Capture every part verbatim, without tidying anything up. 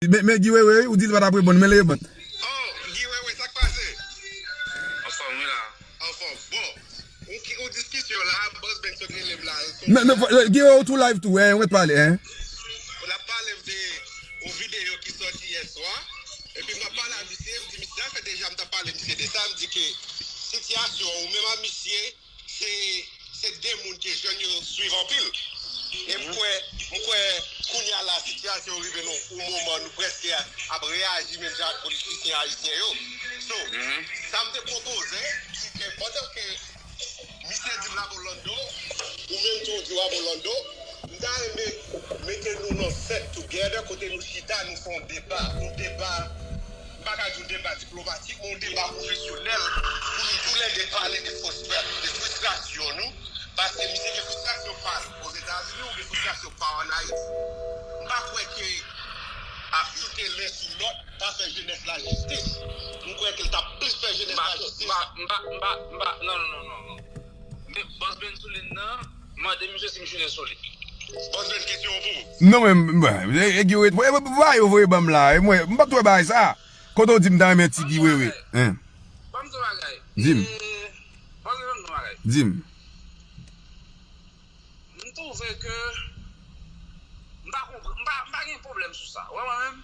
Men, men Guy Wewe, ou di l pa t ap reponn, men l reponn. Oh, Guy Wewe, sa k pase? Anfòm, wi la. Anfòm. Bon, yon ki- yon diskisyon la, Boss Ben sot rele m la. Non, non, fò- Guy Wewe, ou tou live tou, en, ou mèt pale, en. N ap pale de yon videyo ki sòti yè swa. Epi m ap pale a misye, m di, misye, sa fè deja m t ap pale misye de sa, m di ke sitiyasyon ou menm a misye, se, se de moun ke jèn yo swiv anpil. E m kwè, m kwè kounye a la, sitiyasyon rive nan yon moman nou prèske ap reyaji menm jan ak politisyen ayisyen yo. So, sa m te pwopoze, se ke pandan ke misye di m l ap Orlando, ou menm tou w di w ap Orlando, m ta renmen mete nou nan set together kote nou chita, nou fè yon deba, yon deba, m pa ka di yon deba diplomatik, men yon deba pwofesyonèl, pou nou toulède pale de frustra- de fristrasyon nou, paske misye gen fristrasyon pa l Ozetazini, ou gen fristrasyon pa w ann Ayiti. M pa kwè ke ap choute len sou lòt pa fè jenès la jistis. M kwè ke l t ap plis fè jenès la jistis. M pa, m pa, m pa, m pa, non, non, non, non, non. Men Boss Ben sou liy nan, mande misye si m choute sou li. Boss Ben, kesyon an pou ou. Non, men, men, e, e, Guy Wewe, e, e, ba yo voye ban m la, e mwen, m pa t wè bagay sa. Kote w di m ta renmen ti Guy Wewe? Hein. Ban m di w bagay. Di m. E, ban m di w bagay. Di m. M twouve ke m pa konprann, m pa, m pa gen pwoblèm sou sa. Ou wè mwen menm,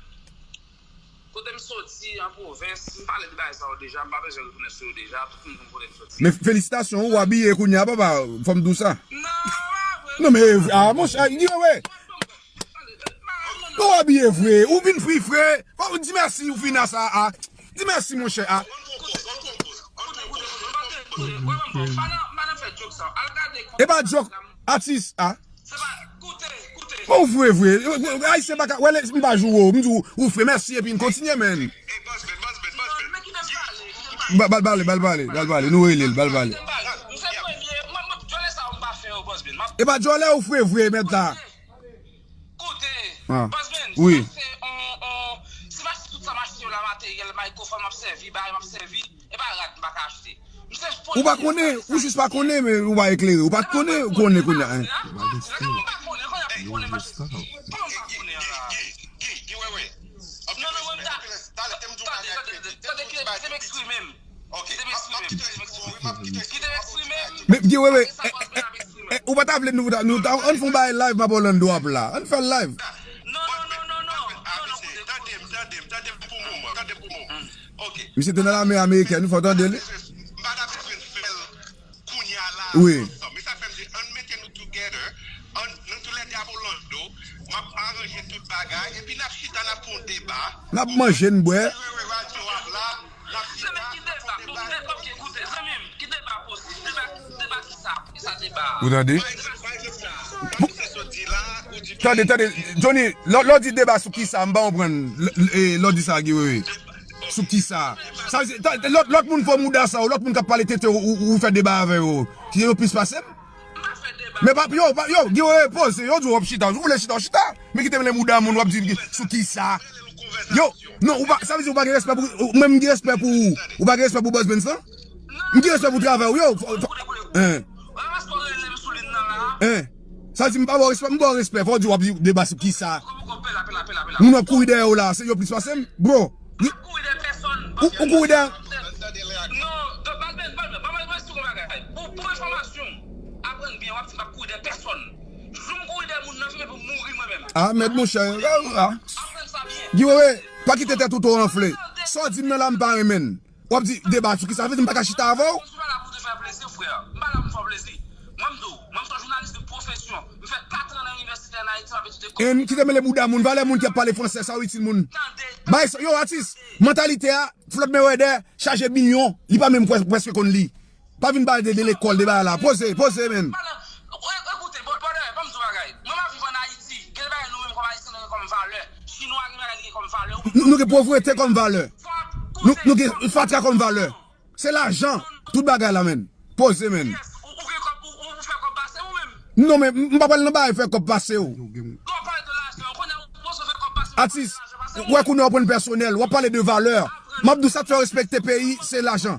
kote m soti an pwovens, m pale de bagay sa yo deja, m pa bezwen retounen sou yo deja, tout moun konn kote m soti. Men felisitasyon, ou abiye kounye a, papa, fò m di w sa. Non, pa vre. Non, men, ah, monchè, Guy Wewe. Ou abiye vre, ou vin fri fre. Fò w di mèsi, ou fin a sa, a. Di mèsi, monchè, a. E pa djòk, atis, a. Bon, ou vre, vre. Ayisyen pa ka, wè, lè m pa joure w, m di w, ou fre, mèsi, epi n kontinye, men. Ba- Ba l pale, ba l pale, ba l pale. Nou rele l, ba l pale. E pa djòlè ou fre vre, mèt la. Koute, ah, Boss Ben, wi. Sa se on, on, se pa si tout sa m achte yo la, materyèl, mikrofòn m ap sèvi, bagay m ap sèvi, e pa rad m pa ka achte. Misye pran. Ou pa konnen, ou jis pa konnen, men ou pa eklere. Ou pa t konnen, ou konnen kounye a, hein. Ou pa konnen, kounye a, ou pa konnen, kounye a, pa konnen, pa konnen la. Guy, Guy, Guy, Guy, Wewe. Non, non, mwen, m ta- Talè, talè, te m di w bagay, tande, tande, tande, kite m eksprime m. Ok, m ap, m ap kite w eksprime w, wi, m ap kite w eksprime w. Kite m eksprime m. Men, Guy Wewe, eh, eh, eh, eh, ou pa ta vle nou, nou ta, ann fè yon bagay live, m ap Orlando ap la. Ann fè l live. Non, non, non, non, non. Non, non, koute, koute. Tande m, tande m, tande m pou moman, tande m pou moman. Ok. Misye te nan lame amerikèn, fò w tande li. M pa ta bezwen fè l kounye a la, wi, ansanm. E sa fè m di, ann mete nou together, ann, nou toulède ap Orlando, m ap aranje tout bagay, epi n ap chita, n ap fè yon deba. N ap manje, n bwè. Radyo ap la, n ap chita, n ap fè yon deba. Zanmi m, ki deba posib? Deba, deba ki sa? Ki sa deba a? Ou tande? Tande, tande, Johnny, lè, lè w di deba sou ki sa, m pa konprann, lè, lè, lè w di sa, Guy Wewe. Sou ki sa? Sa vle di, ta- lòt, lòt moun fè mouda sa yo, lòt moun k ap pale tete yo, ou, ou fè deba avè yo. Ki yo plis pase m? Men pa, yo, pa, yo, Guy Wewe, poze, yo di w w ap chita. Ou vle chita, w chita. Men kite m lè mouda moun, w ap di sou ki sa? Yo, non, ou pa, sa vle di ou pa gen respè pou, ou menm gen respè pou ou. Ou pa gen respè pou Boss Ben san? M gen respè pou travay ou, yo. Fò- fò- Hein. Hein. Sa vle di m pa ba w respè, m ba w respè. Fò w di w ap di deba sou ki sa? Moun w ap kouri dèyè w la, se yo plis pase m? Bro. Ou, ou kouri dèyè. Ah, mèd monchè. Ah, ah. Guy Wewe, pa kite tèt ou twò anfle. Sa w di m nan la, m pa renmen l. W ap di deba sou ki sa? Sa vle di m pa ka chita avè w? Mwen pa la pou te fè plezi, frè. M pa la pou m fè w plezi. Mwen, m di w, mwen, m se yon jounalis de pwofesyon. M fè kat an nan inivèsite ann Ayiti, m ap etidye. E kite mele bouda moun, valè moun ki ap pale fransè, sa w itil moun. Bay sa, yo, atis, mantalite a, Floyd Mayweather, chaje milyon, li pa menm prè- prèske konn li. Pa vin pale de, de lekòl, de bagay la. Poze, poze, men. Ekoute, brother, ban m di w bagay. Mwen, m ap viv ann Ayiti. Gen bagay nou menm kòm Ayisyen, nou gen kòm valè. Chinwa gen bagay li gen kòm valè. Nou, nou gen povrete kòm valè. Nou, nou gen fatra kòm valè. Se lajan. Tout bagay la, men. Poze, men. Non, men m pa pral nan bagay fè kòb pase w. Atis, w wè kounye a w pran pèsonèl, w ap pale de valè. M ap di w sa k fè w respekte peyi, se lajan.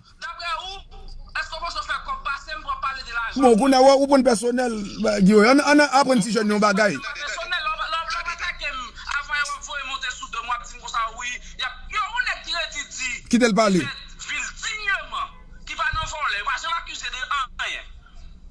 Bon, kounye a w, ou pran pèsonèl, Guy Wewe. Ann, ann aprann ti jèn yon bagay. Wi, y ap, yo, yon nèg ki redi di, kite l pale, ki fè vil digneman, ki pa nan vòlè, yo pa janm akize de anyen.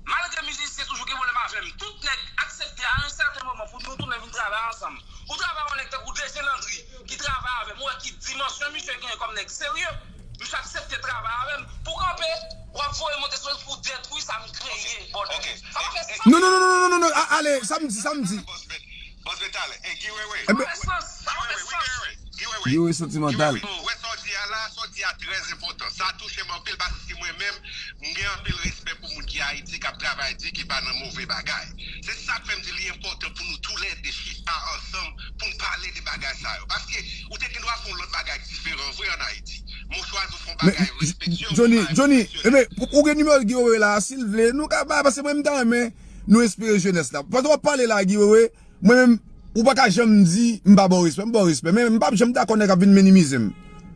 Malgre mizisyen toujou gen pwoblèm avè m, tout nèg aksepte a yon sèten moman pou nou tounen vin travay ansanm. Ou travay yon nèg tankou D J Landry, ki travay avè m, ou wè ki dimansyon misye genyen kòm nèg serye. Misye aksepte travay avè m. Pou kanpe, w ap voye monte sou pou detwi sa m kreye, bòdè. Sa pa fè sans. Non, non, non, non, non, non, non, a- ale, samdi, samdi. Bòs Ben, Bòs Ben talè. Ey, Guy Wewe. Sa pa fè sans, sa pa fè sans. Guy Wewe, Guy Wewe. Guy Wewe santimantal. Guy Wewe, bon, ou wè sa w di a la, sa w di a trè enpòtan. Sa touche m anpil paske mwen menm, m gen anpil respè pou moun ki Ayiti, k ap travay di, ki pa nan move bagay. Se sa k fè m di li enpòtan pou nou toulède chita ansanm pou n pale de bagay sa yo. Paske ou te gen dwa fè yon lòt bagay ki diferan vre ann Ayiti. Men w chwazi w fè yon bagay respektye w, Johnny, Johnny, enben, ou gen nimewo Guy Wewe la, si l vle, nou ka bay, paske mwen, m ta renmen nou enspire jenès la. Pandan w ap pale la, Guy Wewe, mwen menm, ou pa ka janm di, m pa ba w respè, m ba w respè, men m p ap janm dakò nèg ap vin minimize m.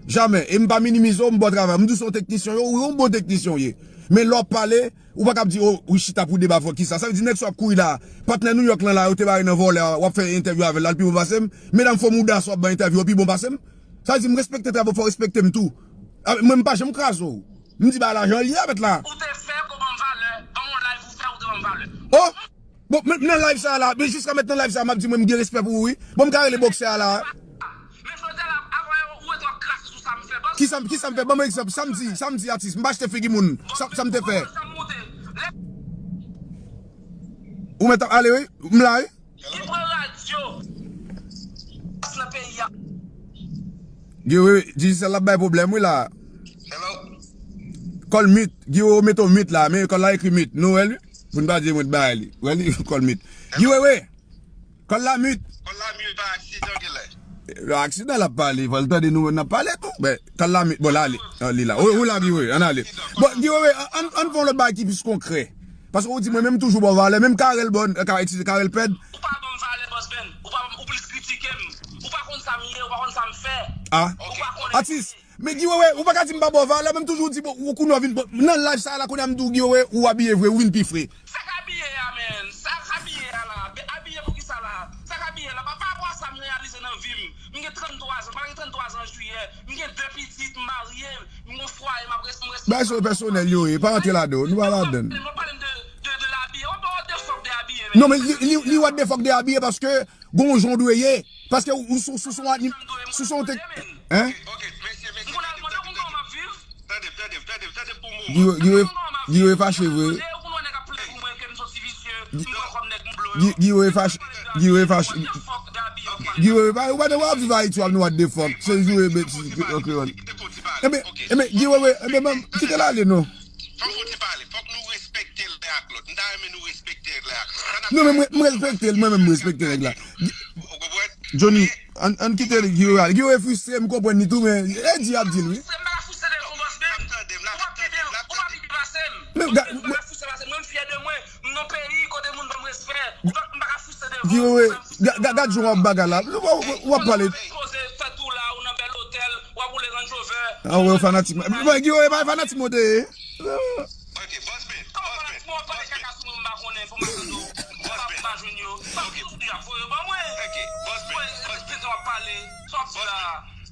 Jamè. E m pa minimize w, m ba w travay. M di w se yon teknisyen, wi, w yon bon teknisyen w ye. Men lè w ap pale, ou pa ka ap di, o, wi, chita pou deba fò kisa. Sa vle di nèg sa w ap kouri la, patnè New York lan la, yo te bare nan vòlè a, w ap fè entèvyou avè l la, l pi bon pase m. Medam fò mouda sa w ap ban entèvyou, yo pi bon pase m. Sa vle di m respekte travay w, fò w respekte m tou. A, mwen, m pa janm kraze w. M di bagay la jan l ye avèk la. Ou te fè, ou ban m valè. Ban m yon live ou fè, ou te ban m valè. O! Bon, men nan live sa a la, men jiska mentnan live sa a, m ap di mwen m gen respè pou ou, wi. Bon, m ka rele bòksè a la. Men jodi a la, avan ou rete w ap krache sou sa m fè, bòs. Kisa, kisa m fè? Ban m egzanp. Samdi, samdi, atis. M pa achte figi moun. Sa, sa m te fè. Ou mèt ap ale, wi. M la, wi. Li pran radyo. Bòs nan peyi a. Guy Wewe, Digicel ap bay pwoblèm, wi, la. Hello? Kòl mit. Guy Wewe mete w mit la, men kòl la ekri mit. Nou wè l, wi. Pou n pa di mwen t bay li. Wè li, kòl mit. Guy Wewe! Kòl la mit. Kòl la mit pa aksidan genlè. Lè aksidan l ap pale, fò l tande nou, n ap pale tou. Men, kòl la mit. Bon, la, li, ah, li la. Ou, ou la, Guy Wewe, ann ale. Bon, Guy Wewe, an, an, ann fè yon lòt bagay ki plis konkrè. Paske ou di mwen menm toujou ba w valè, menm Carel Bòn, ka, eskize, Carel Pèd. Ou pa ban m valè, Bòs Ben. Ou pa ban m, ou plis kritike m. Ou pa konn sa m ye, ou pa konn sa m fè. Ah. Ou pa konnen. Atis, men Guy Wewe, ou pa ka di m pa ba w valè, men m toujou di, bon, ou kounye w vin, bon, nan live sa a la, kounye a m di w, Guy Wewe, ou abiye vre, ou vin pi fre. Sa k abiye a, men. Sa k abiye a la. Be-, abiye pou kisa la? Sa k abiye la. Pa, pa rapò a sa m reyalize nan vi m. M gen tranntwa zan. M pa gen tranntwa zan an jiyè. M gen de pitit, m marye, m gon fwaye, m ap res-, m respekte. Bagay sa yo pèsonèl yo ye, pa rantre ladan, nou pa ladan. W ap pale m de, de, de labiye. W ap ba w de fòk de abiye, men. Non, men li, li, li what the fuck de abiye paske gon jan w dwe ye. Paske ou, ou sou, sou, sou, sou, sou, sou, hein? M konn al mande moun kòman m ap viv. Tande, tande, tande, tande pou mwen. Guy Wewe, Guy Wewe, Guy Wewe fache vre. Guy Wewe fache, Guy Wewe fache. Guy Wewe pa, ou pa t wè w ap viv Ayiti, w ap nou what the fuck. Se joure betiz an kreyòl. Enben, enben, Guy Wewe, enben, ban m, kite l ale, non. Fòk nou ti pale, fòk nou respekte l lè ak lòt. M ta renmen nou respekte l lè ak lòt. Non, men mwen, mwen respekte l, mwen menm, mwen respekte nèg la. Ou konprann? Johnny, ann, ann kite Guy Wewe ale. Guy Wewe fristre, m konprann li tou, men e di y ap di l, wi. Fristre, m pa ka fristre de yon bòs, men. Ou p ap kenbe l, ou p ap pi byen pase m. Men, ou pa ka fristre pase m. Mwen, m fyè de mwen. M nan peyi kote moun ban m respè. Ou pa, m pa ka fristre de yon bòs. Guy Wewe, ga-, ga-, gad jan w ap bagay la. W, w, w ap pale. Poze tèt ou la, ou nan bèl otèl, w ap woule Range Rover. Ah, wè, fanatik. Bon, Guy Wewe, pa fanatik mwen te ye. Ok, Bòs Ben, Bòs Ben, Bòs Ben. Kòman fanatik mwen ap pale kaka sou mwen, m pa konnen, pou m pa tande w. Bòs Ben. M pa jwenn yo. Sa w di a, voye ban mwen. Ok, Bòs Ben, Bòs Ben. Sa w ap di la.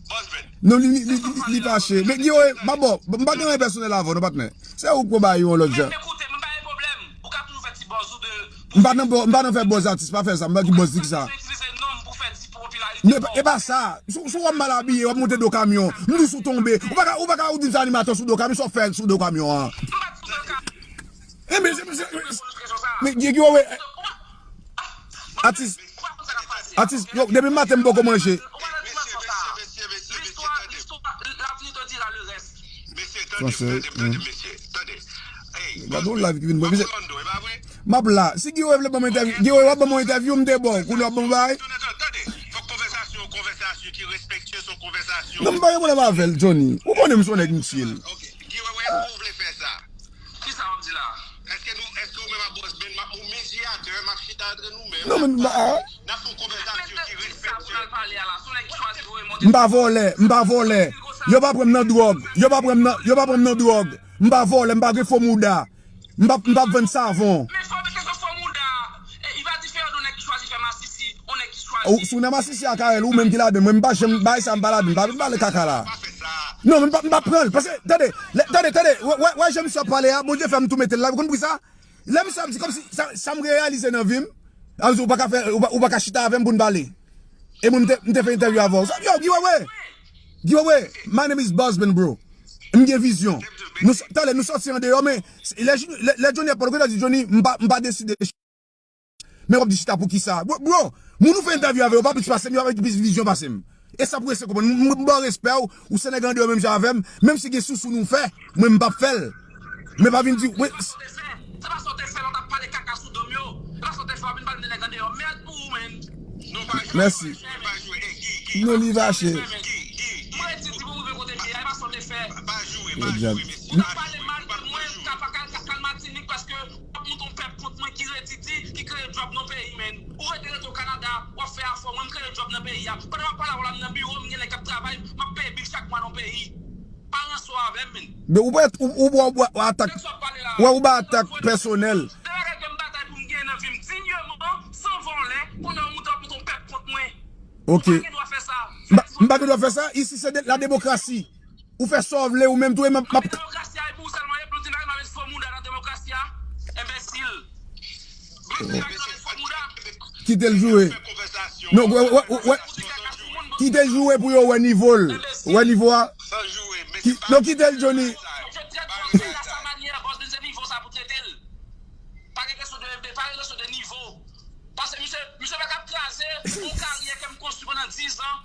Bòs Ben. Non, li, li, li, li, li fache. Men, Guy Wewe, m pa bon, m pa gen anyen pèsonèl avè w, non, patnè. Se ou k pran bagay yo yon lòt jan. Men, men koute, m pa gen pwoblèm. Ou ka toujou fè ti buzz ou de. M pa nan buzz, m pa nan fè buzz atis, pa fè sa, m pa ki buzz di ki sa. Itilize non m pou fè ti popilarite. Men, e pa sa. Si, si w wè m mal abiye, w ap monte do kamyon. M di w si w tonbe. Ou pa ka, ou pa ka ou di m se animatè sou do kamyon, sa w fè sou do kamyon an. M pa di sou do kamyon. E men, se, se, men, Guy Wewe, atis, atis, yo, depi maten m poko manje. Mesye, mesye, mesye, mesye, mesye, tande. Mesye, tande, tande, tande, mesye, tande. Ey, gade yon live ki vin mwen, mesye. M ap la. Si Guy Wewe vle ban m entèvyou, Guy Wewe w ap ban m yon entèvyou, m te ba w. Kounye w ap ban m bagay. Tande, tande, tande. Fòk konvèsasyon, konvèsasyon ki respektye, se yon konvèsasyon. Non, m pa gen pwoblèm avè l, Johnny. Ou konnen m se yon nèg m chill. Ok, Guy Wewe, èske w vle fè sa? Kisa w ap di la? Èske nou, èske ou menm ak Bòs Ben, m ap, ou medyatè, m ap chita antre nou menm, n ap pale, n ap fè yon konvèsasyon ki respektye. M pa vòlè, m pa vòlè. Yo pa pran m nan dwòg, yo pa pran m nan, yo pa pran m nan dwòg. M pa vòlè, m pa gen fo mouda. M pa, m pa vann savon. Men fò mete sou fo mouda. E, li pa diferan de yon nèg ki chwazi fè masisi, yon nèg ki chwazi Ou, si w nan masisi ak Ariel, ou menm ki ladann, mwen m pa janm bay sa, m pa ladann, pa vin pale kaka la. Non, men m pa, m pa pran l. Paske, tande, lè, tande, tande, wè, wè, wè jan misye ap pale a, Bondye fè m tou mete l la, ou konn poukisa? Lè misye ap di kòmsi, sa, sa m reyalize nan vi m, ap di ou pa ka fè, ou pa, ou pa ka chita avè m pou n pale. E mwen, m te, m te fè entèvyou avè w. Yo, Guy Wewe! Guy Wewe, my name is Buzzman, bro. M gen vizyon. Nou, talè, nou sòti andeyò, men lè, lè, lè Johnny ap pale, ou gentan di, Johnny, m pa, m pa deside. Men w ap di chita pou kisa? Bro, bro, moun ou fè entèvyou avè yo pa plis pase m, yo pa gen plis vizyon pase m. E sa pou rete konprann. M, m ba w respè w, ou se nèg andeyò menm jan avè m, menm si gen sousou nou fè, mwen m p ap fè l. Men pa vin di, wi. Se pa sa w te fè lè w t ap pale kaka sou do m yo. Se pa sa w te fè w ap vin pale m de nèg andeyò. Mèd pou ou, menn. Mèsi. Non, li fache. Mwen di di pou rive kote m ye a, e pa sa w te fè. Yo djab. Ou pale mal de mwen, ka pa ka, ka, ka al Matinik paske w ap monte yon pèp kont mwen ki redi di, ki kreye djòb nan peyi, menn. Ou rete, rete o Kanada, w ap fè afè w, mwen m kreye djòb nan peyi a. Pandan m ap pale avè w la, m nan biwo, m gen nèg k ap travay, m ap peye bil chak mwa nan peyi. Pa ranse w avè m, menn. Men ou pa, ou, ou, ou, ou atak. Wè, ou ba atak pèsonèl. De bagay ke m batay pou m genyen nan vi m dinyèman, san vòlè, kounye a w monte w ap monte yon pèp kont mwen. Ok. Ou pa gen dwa fè sa. M pa, m pa gen dwa fè sa. Isi se de, la demokrasi. Ou fè sa w vle, ou menm tou, e m ap, m ap. Demokrasi a, e pou ou sèlman, e pou di bagay, m ap met fo mouda nan demokrasi a. Enbensil. Kite l joure. Non, wè, wè, wè, wè. Kite l joure pou yo wè nivo l. Wè nivo a. Ki, non, kite l, Johnny. Pa gen kesyon de, pa gen kesyon de nivo. Paske misye, misye pa ka kraze yon karyè ke m konstwi pandan diz an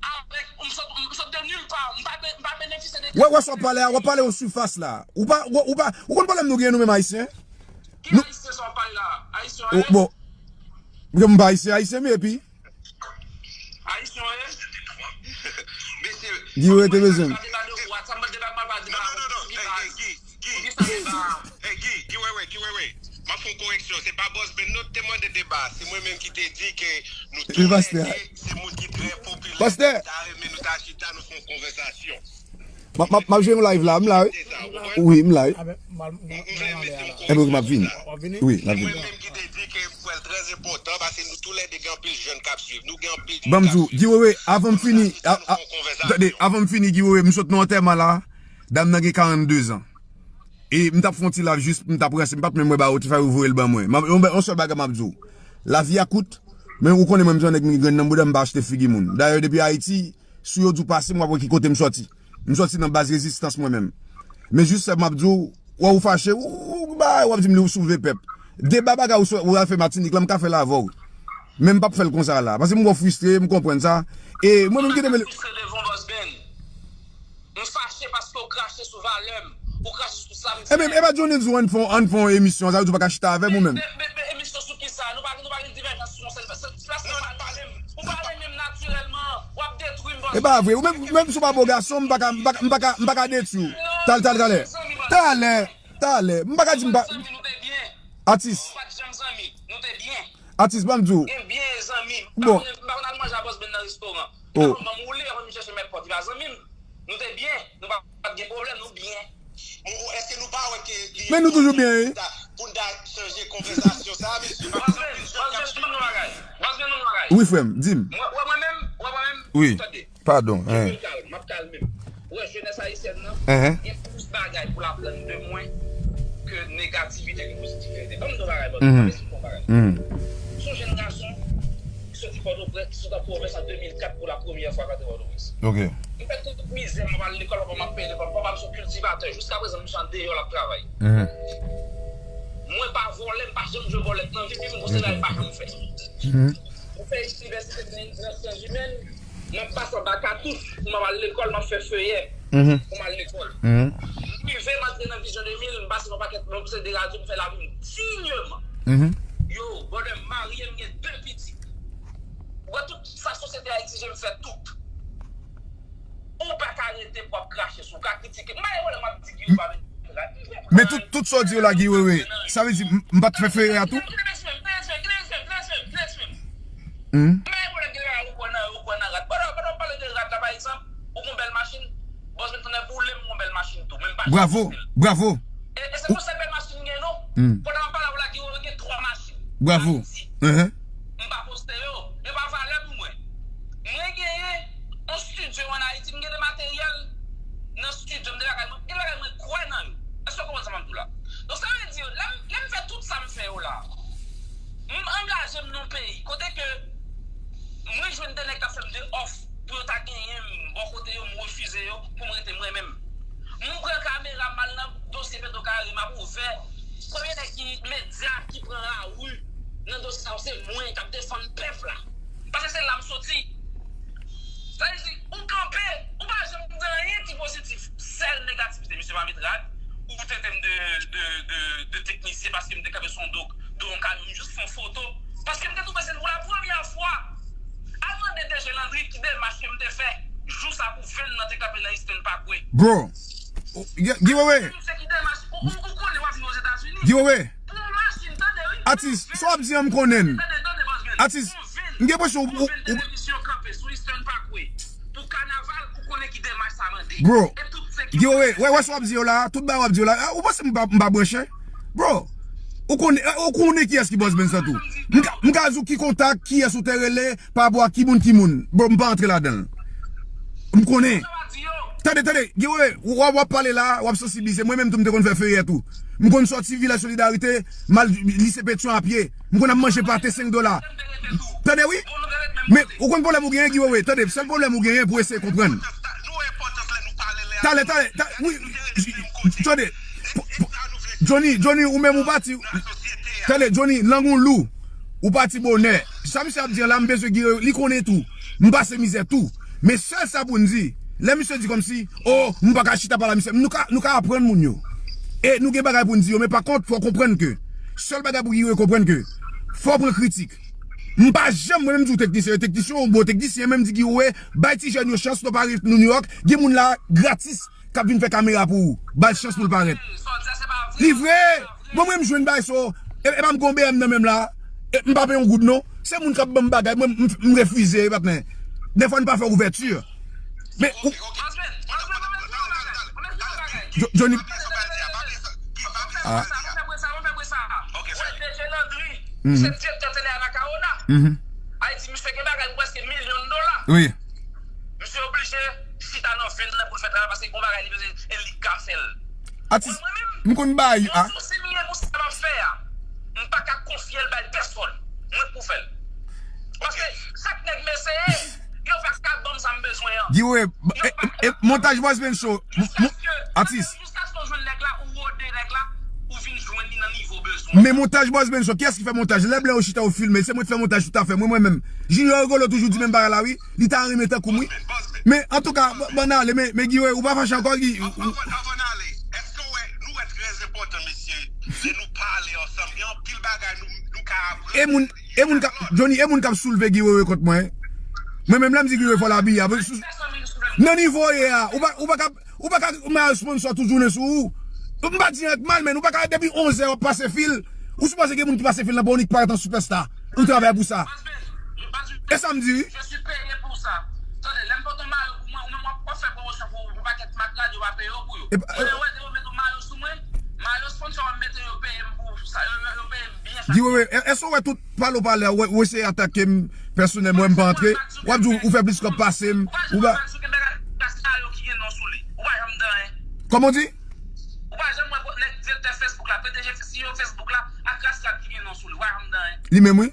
avèk, m sot, m sot de nil pa, m pa, m pa benefisye de. Wè, wè, sa w ap pale a, w ap pale yon sifas la. Ou pa, ou, ou pa, ou konn pwoblèm nou genyen nou menm Ayisyen? Ki Ayisyen sa w ap pale la? Ayisyen, bon, mwen m pa Ayisyen, Ayisyen, men epi. Ayisyen w ye? Mesye, Guy Wewe te bezwen m. Deba de ou a, sa m deba, m pa deba. Non, non, non, non. Ey, ey, Guy, Guy, Guy, ey, Guy, Guy Wewe, Guy Wewe. M ap fè yon koreksyon. Se pa Bòs Ben non te mande deba. Se mwen menm ki te di ke nou tou lè de se moun ki trè popilè. Pastè. Ta renmen nou ta chita, nou fè yon konvèsasyon. M ap, m ap, m ap jwe yon live la, m la, wi. Wi, m la, wi. Enben, m ap vini. Wi, m ap vini. Ban m di w, Guy Wewe, avan m fini, a, a, tande, avan m fini, Guy Wewe, m sot nan antèman la, dam nan gen karannde zan. E m t ap fè yon ti live jis, m t ap ranse, m pa t menm wè ba yo, te fè yo voye l ban mwen. M ap, yon, yon sèl bagay m ap di w. Lavi a kout, men ou konnen mwen, m se yon nèg m gen grenn nan bouda, m pa achte figi moun. Dayè, depi Ayiti, si yo di w pase m, w ap wè ki kote m sòti. M sòti nan baz rezistans mwen menm. Men jis sa m ap di w, wè ou fache, ou, ou, ou, bay, w ap di m li ou soulve pèp. Deba bagay ou, ou al fè Matinik la, m ka fè l avè w. Men m p ap fè l konsa la. Paske m wè w fristre, m konprann sa. E mwen menm ki te mele. M fache paske w krache sou valè m. Ou krache sou sa m fè. Ebyen, e pa Johnny di w ann fè, ann fè yon emisyon, sa vle di w pa ka chita avè m ou menm? Men, men, men emisyon sou ki sa? Nou pa, nou pa gen divèjans sou yon sèl, se, se, se pa sa w pale m. Ou pa renmen m natirèlman. W ap detwi m, bòs. E pa vre. Ou menm, menm si w pa bo gason, m pa ka, m pa ka, m pa ka, m pa ka detwi w. Talè, talè, talè. Talè, talè. M pa ka di m pa. Zanmi, nou te byen. Atis. Nou pa t janm zanmi. Nou te byen. Atis, ban m di w. Gen byen zanmi. M pa bon, konn, m pa konn al manje a Bòs Ben nan restoran. Li pa konn ban m woule, li pa konn vin chèche m èpòt. Li pa zanmi m. Nou te byen. Nou pa, pa t gen pwoblèm, nou byen. Bon, èske nou pa wè ke li enpòtan pou n ta, pou n ta chanje konvèsasyon sa a, mesye? Bòs Ben, Bòs Ben, ban m yon bagay. Bòs Ben, ban m yon bagay. Wi, frè m, di m. Mwen, wè mwen menm, wè mwen menm, wi. Tande. Padon, hein. M ap kalme m. Ou wè jenès ayisyèn nan, gen plis bagay pou l aprann de mwen ke negativite, ke pozitivite. Ban m di w bagay, ban m di w bagay. Sonje yon gason ki soti Pòtoprens, ki sot an pwovens an de mil kat pou la premyè fwa k antre Pòtoprens. Ok. M fè tout mizè, m ap al lekòl, papa m ap peye lekòl, papa m se yon kiltivatè, jiska prezan misye andeyò l ap travay. Mwen pa vòlè, m pa janm jwe vòlè nan vi m, se bagay m pa janm fè. M fè inivèsite nan syans imèn, m ap pase anba katouch pou m ap al lekòl, m ap fè feyè pou m al lekòl. M rive, m antre nan Vizyon de mil, m pase yon pakèt, yon seri de radyo, m fè lavi m dinyèman. Yo, brother, m marye, m gen de pitit. Ou wè tout sa sosyete a egzije m fè tout. Ou pa ka rete pou ap krache sou, ou ka kritike. M pa gen pwoblèm w ap di Guy Wewe pa mete rad. Men tout, tout sa w di yo la, Guy Wewe, sa vle di m, m pa t fè feyè a tou? Kite respè m, kite respè m, kite respè m, kite respè m, kite respè m. M pa gen pwoblèm gen rad, ou kwè nan, ou kwè nan rad. Pandan, pandan w pale de rad la, pa egzanp, ou gen yon bèl machin, bòs mwen tonnè boule m, yon bèl machin tou, men m pa janm poste l. Bravo, bravo. E, e se pa sèl bèl machin m gen non. Pandan m ap pale avè w la, Guy Wewe gen twa machin. Bravo. Ayiti. M pa poste yo. Yo pa valè pou mwen. yo ann Ayiti, m gen de materyèl nan estidyo, m de bagay, mwen, gen bagay mwen kwè nan yo. Èske w konprann sa m ap di w la? Donk, sa vle di, lè m, lè m fè tout sa m fè yo la, m angaje m nan yon peyi, kote ke mwen jwenn de nèg k ap fè m de òf pou yo ta genyen m bò kote yo, m refize yo, pou m rete mwen menm. M pran kamera m al nan dosye Petro Caribe, m ap ouvè. Premye nèg ki medya ki pran lari nan dosye sa yo, se mwen k ap defann pèp la. Paske se la m soti. Sa vle di, ou kanpe, ou pa janm di anyen ki pozitif. Sèl negativite, misye pa met rad, ou tenten m de, de, de, de teknisyen paske m te kanpe sou do, do yon kamyon, m jis fè yon foto. Paske m te twouve se pou la premyè fwa. Al mande D J Landry ki demach ke m te fè jou sa pou venn nan te kanpe nan Eastern Parkway. Bro, ou- Gi- Giveaway, Misye ki demach, ou, ou, ou konnen w ap viv Ozetazini. Giveaway, Pou yon machin, tande wi. Atis, sa w ap di an m konnen. Tande, tande, Bòsben. Atis, m gen enpresyon ou, ou, ou, Misye kanpe sou Eastern Parkway pou kanaval, ou konnen ki demach sa mande. Bro, e tout se ki Giveaway, wè, wè sa w ap di yo la, tout bagay w ap di yo la, ou panse m pa, m pa branche? Bro, ou konnen, ou konnen kiyès ki Bòsben sa tou. M ka, m ka di w ki kontak, kiyès ou te rele, pa rapò a ki moun, ki moun. Bro, m pa antre ladan l. M konnen. Tande, tande, Giveaway, w ap, w ap pale la, w ap sansibilize. Mwen menm tou, m te konn fè feyè tou. M konn sòti Vilaj Solidarite, m al lise Petyon a pye. M konn ap manje pate senk dola. Tande, wi. Men, ou konn pwoblèm ou genyen, Giveaway. Tande, sèl pwoblèm ou genyen pou eseye konprann. Talè, talè, ta- wi, j- j- tande. P- p- Johnny, Johnny, ou menm ou pati. Tande, Johnny, lang ou lou. Ou pati bonè. Sa misye ap di an la, m bezwen Giveaway, li konnen tou. M pase mizè tou. Men sèl sa pou n di, lè misye di kòmsi, oh, m pa ka chita pale a misye, nou ka, nou ka aprann moun yo. E nou gen bagay pou n di yo, men pa kont, fò w konprann ke, sèl bagay pou Giveaway konprann ke, fò w pran kritik. M pa janm, mwen menm di w teknisyen, yo teknisyen, yon bon teknisyen, men m di Giveaway, bay ti jèn yo chans, nou pa ret New York, gen moun la, gratis, k ap vin fè kamera pou ou. Ba l chans pou l parèt. Li vre! Bon, mwen, m jwenn bagay sa. E, e pa m gon B M nan menm la. E m pa peye yon goud, non. Se moun k ap ban m bagay. Mwen, m, m refize, patnè. Dèfwa, n pa fè ouvèti. Men, ou, Jo- Johnny. Ah. Mhm. Misye gen bagay pou prèske milyon dola. Wi. Misye oblije chita nan venn nan pou l fè travay paske gon bagay li bezwen e li ka fè l. Atis, m konn bay a. Yon sou si m gen pou sa m ap fè a, m pa ka konfye l bay pèsonn. Mwen k pou fè l. Paske chak nèg m eseye, yo pa ka ban m sa m bezwen an. Giveaway, e, e, e, montaj Bòsben Show. Atis. Jiskaske w jwenn nèg la, ou wode nèg la, ou vin jwenn li nan nivo bezwen. Men montaj Bòsben Show, kiyès ki fè montaj? Lè blan yo chita yo filme, se mwen ki fè montaj tout afè. Mwen, mwen menm. Junior Rigolo toujou di menm bagay la, wi. Li ta renmen tankou m, wi. Men, antouka, ban n ale, men, men Giveaway, ou pa fache ankò, Gi. Anvan, anvan n ale, èske w wè, nou wè trè enpòtan, mesye, lè nou pale ansanm, gen anpil bagay nou, nou ka aprann. E moun, e moun k ap, Johnny, e moun k ap soulve Giveaway kont mwen. Mwen menm, lè m di Giveaway fò l abiye, a, sou- nan nivo w ye a, ou pa, ou pa ka, ou pa ka mare sponsor tout jounen sou ou. M pa di anyen k mal, men ou pa ka depi onz è w ap pase fil. Ou sipoze gen moun ki pase fil nan pa w nik parèt an sipèsta. Ou travay pou sa. E sa m di wi. Je suis payé pour ça. Tande, lè m pote yon mayo pou mwen, ou menm w ap, w ap fè pwomosyon pou, pou pakèt mak radyo pa peye w pou yo. Mwen wè, yo mete yon mayo sou mwen, mayo sponsor w ap mete yo peye m pou sa, yo, yo, yo peye m byen sa. Giveaway, èske w wè tout pale w pale a, w, w eseye atake m pèsonèlman, m pa antre, w ap di w, ou fè plis kòb pase m, ou pa. Kòman w di? Ou pa janm wè nèg direktè Facebook la, P D G C E O Facebook la, ak rad ki gen non sou li, ou pa janm di anyen. Li menm wi.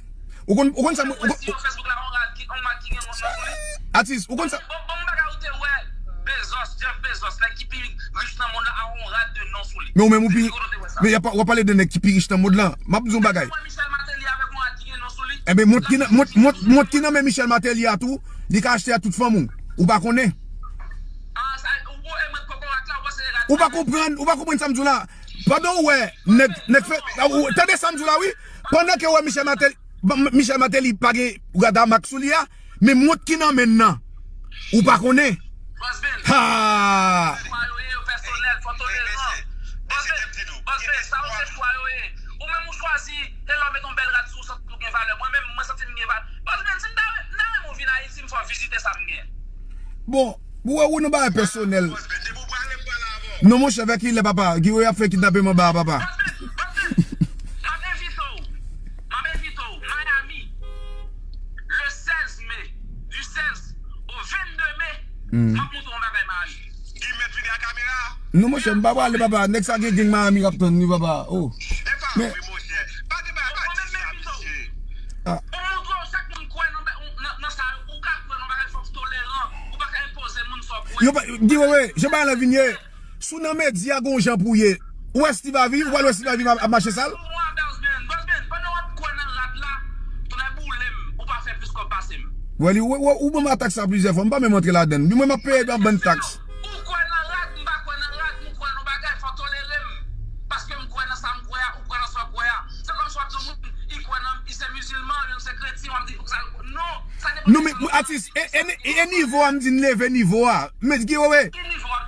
Ou konn, ou konn sa mwen, ou konn, C E O Facebook la, yon rad ki, yon mak ki gen non sou li. Atis, ou konn sa. Bon, bon, m pa ka ou te wè Bezos, Jeff Bezos, nèg ki pi rich nan mond la, a yon rad de non sou li. Men ou menm ou pi, men y ap, w ap pale de nèg ki pi rich nan mond lan. M ap di yon bagay. Mwen, Michel Martelly avèk yon rad ki gen non sou li. Enben, mont ki nan, mont, mont, mont ki nan men Michel Martelly a tou, li ka achte a tout fanm ou. Ou pa konnen. Ah, sa, ou, ou, e mwen kokorat la, ou panse rad. Ou pa konprann, ou pa konprann sa m di w la. Pandan w wè, nèg, nèg fè, ou, tande sa m di w la, wi. Pandan ke w wè Michel Martelly, Bon, M-, Michel Martelly pa gen rad a mak sou li a, men mont ki nan men l nan, ou pa konnen. Bòsben. Ha! Chwa yo ye, yo pèsonèl, fò toleran. Bòsben, Bòsben, sa yo se chwa yo ye. Ou menm ou chwazi, e lè w met yon bèl rad sou ou, santi w gen valè. Mwen menm, mwen santi m gen valè. Bòsben, si m ta, m ta renmen w vin Ayiti, m fè w vizite sa m gen. Bon, ou wè, ou nan bagay pèsonèl. Non, monchè, vè kilè, papa. Giveaway ap fè kidnape m anba a, papa. M ap envite w. M ap envite w Miami, le seize mai, du seize au vingt-deux mai. M ap montre yon bagay Miami. Guy mèt vini ak kamera. Non, monchè, m pa prale, papa. Nèg sa gen gang Miami k ap tann li, papa. Oh. E pa vre, monchè. Pa gen bagay, pa di sa, mesye. Ah. Ou montre w sa k moun kwè nan, nan, nan sa yo. Ou ka kwè nan bagay, fòk toleran. Ou pa ka enpoze moun sa w kwè. Yo pa, Guy Wewe, jan bagay la vin ye. Si w nan medya, gon jan pou w ye. Ou wè Steve Harvey, ou pral wè Steve Harvey ap mache sal? Ou wè Buzz Ben, Buzz Ben, pandan w ap kwè nan rad la, tounen boule m, ou pa fè plis kòb pase m. Wè li, ou, ou, ou ban m atak sa plizyè fwa, m pa menm antre ladann. Li mwen m ap peye yon bann taks. Ou kwè nan rad, m pa kwè nan rad, m kwè nan bagay, fò tolere m. Paske m kwè nan sa m kwè a, ou kwè nan sa w kwè a. Se kòmsi w ap di yon moun, li kwè nan, li se mizilman, youn se kretyen, w ap di, fòk sa, non, sa depann. Non, men, atis, e, e, e nivo a, m di n leve nivo a. Men, Guy Wewe. Ki nivo a?